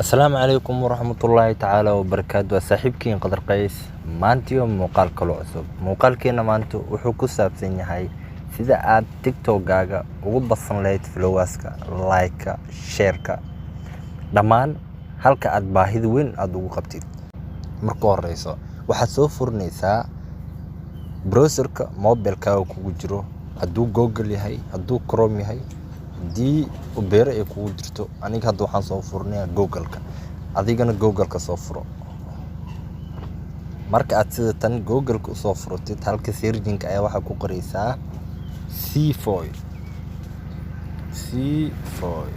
Asalaamu calaykum waraxmatullaahi tacaala wabarakaatu. Waa saaxiibkiin Qadar Qays. Maantiyo muuqaal kalo cusub. Muuqaalkeena maanta wuxuu ku saabsan yahay sida aad TikTok-gaaga ugu badsan lahayd followerska, like-ka, share-ka, dhammaan halka aad baahida weyn aada ugu qabtid. Marka horeyso waxaad soo furinaysaa browserka mobilkaaga kugu jiro, hadduu Google yahay, hadduu Chrome yahay, haddii Opera ay kugu jirto. Aniga hadda waxaan soo furinayaa Google-ka, adigana Google-ka soo furo. Marka aad sida tan Google-ka usoo furatid, halka searching-ka ayaa waxaa ku qoreysaa Cfoy, Cfoy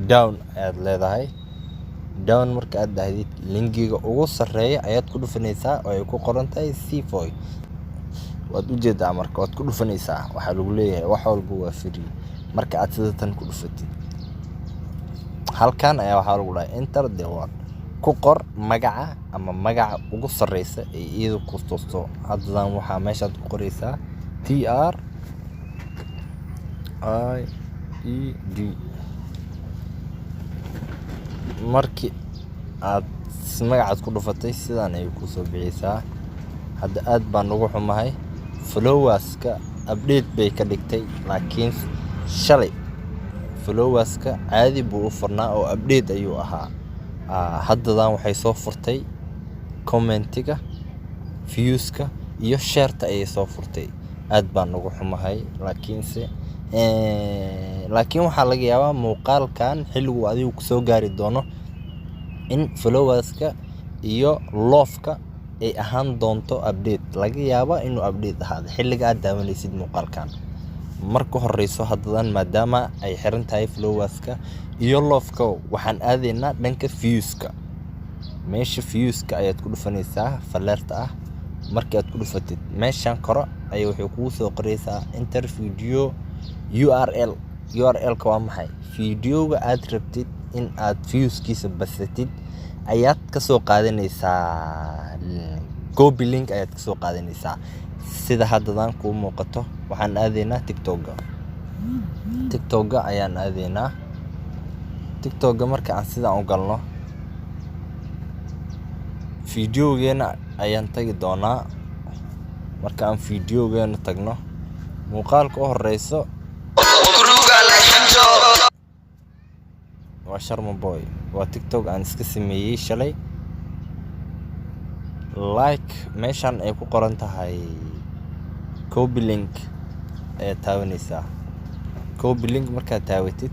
down ayaad leedahay. Down marka aad dhahdid, linkiga ugu sarreeya ayaad ku dhufanaysaa oo ay ku qoran tahay Cfoy. Waad ujeedaa, marka waad ku dhufanaysaa. Waxaa lagu leeyahay wax walba waa free. Marka aad sida tan ku dhufatid, halkan ayaa waxaa lagu dhahay "Enter the word", ku qor magaca ama magaca ugu sarreysa ee iyada ku tusto. Haddan waxaa meeshaad ku qoreysaa TRIED. Markii aad magacaad ku dhufatay, sidaan ayay kusoo bixiysaa. Hadda aad baan ugu xumahay, followerska update bay ka dhigtay, laakiin shalay followerska caadi buu u furnaa oo update ayuu ahaa. Haddadan waxay soo furtay commentiga, viewska iyo shareta ayay soo furtay. Aad baan ugu xumahay, laakiinse laakiin waxaa laga yaabaa muuqaalkan xilligu adigu kusoo gaari doono in followerska iyo loveka ay ahaan doonto update. Laga yaabaa inuu update ahaado xilliga aad daawanaysid muuqaalkan. Marka horeyso, haddadan maadaama ay xiran tahay followerska iyo loveka, waxaan aadaynaa dhanka viewska. Meesha viewska ayaad ku dhufanaysaa faleerta ah. Markii aad ku dhufatid, meeshan koro ayay waxay kugu soo qoraysaa "Enter video URL". URL-ka waa maxay? Videoga aad rabtid in aad viewskiisa basatid ayaad kasoo qaadanaysaa, copy link ayaad kasoo qaadanaysaa. Sida haddadan kuu muuqato, waxaan aadaynaa TikTok-ga. TikTok-ga ayaan aadaynaa. TikTok-ga marka aan sidaan u galno, videogeena ayaan tagi doonaa. Marka aan videogeena tagno, muuqaalka u horeyso waa Sharma Boy, waa TikTok aan iska sameeyey shalay. Like meeshan ay ku qoran tahay "copy link" ayaad taabanaysaa. Copy link markaad taabatid,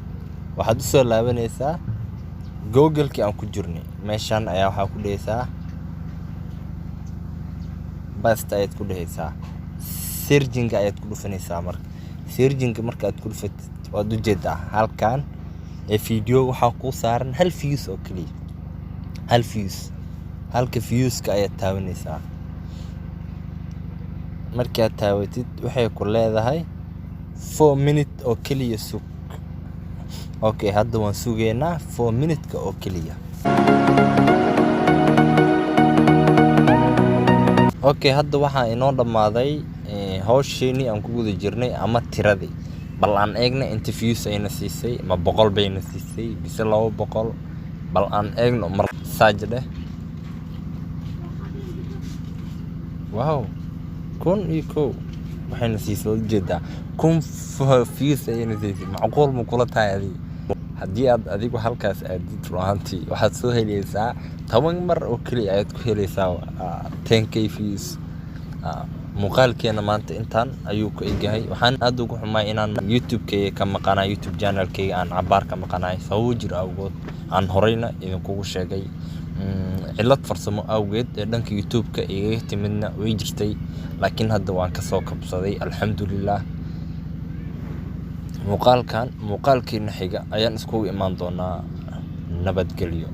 waxaad usoo laabanaysaa Google-kii aan ku jirnay. Meeshan ayaa waxaa ku dhehaysaa "paste" ayaad ku dhehaysaa. Searchinga ayaad ku dhufanaysaa. Marka searchinga marka aad ku dhufatid, waad ujeedaa halkan ee video waxaa kuu saaran hal views oo keliya, hal views. Halka viewska ayaad taabanaysaa. Markaad taabatid, waxay ku leedahay 4 minute oo keliya sug. Okay, hadda waan sugaynaa 4 minute-ka oo keliya. Okay, hadda waxaa inoo dhammaaday hawsheenii aan ku guda jirnay ama tiradii. Bal aan eegna inta views ayna siisay. Ma 100 bayna siisay bise 200? Bal aan eegno. Mar search dheh. Wow, 1001 waxayna siisay. Waad ujeedaa, 1000 views ayayna siisay. Macquul ma kula tahay adiga? Haddii aad adigu halkaas aadid, run ahaantii waxaad soo helaysaa 10 mar oo keliya ayaad ku helaysaa 10K views. Muuqaalkeena maanta intaan ayuu ku egyahay. Waxaan aad ugu xumaay inaan YouTube-kayga ka maqanahay, YouTube channel-kayga aan cabaar ka maqanahay, sababo jir awgood aan horeyna idinkugu sheegay. Cillad farsamo awgeed ee dhanka YouTube-ka igaga timidna way jirtay, laakiin hadda waan kasoo kabsaday, alxamdulilah. Muuqaalkan muuqaalkeena xiga ayaan iskugu imaan doonaa. Nabadgelyo.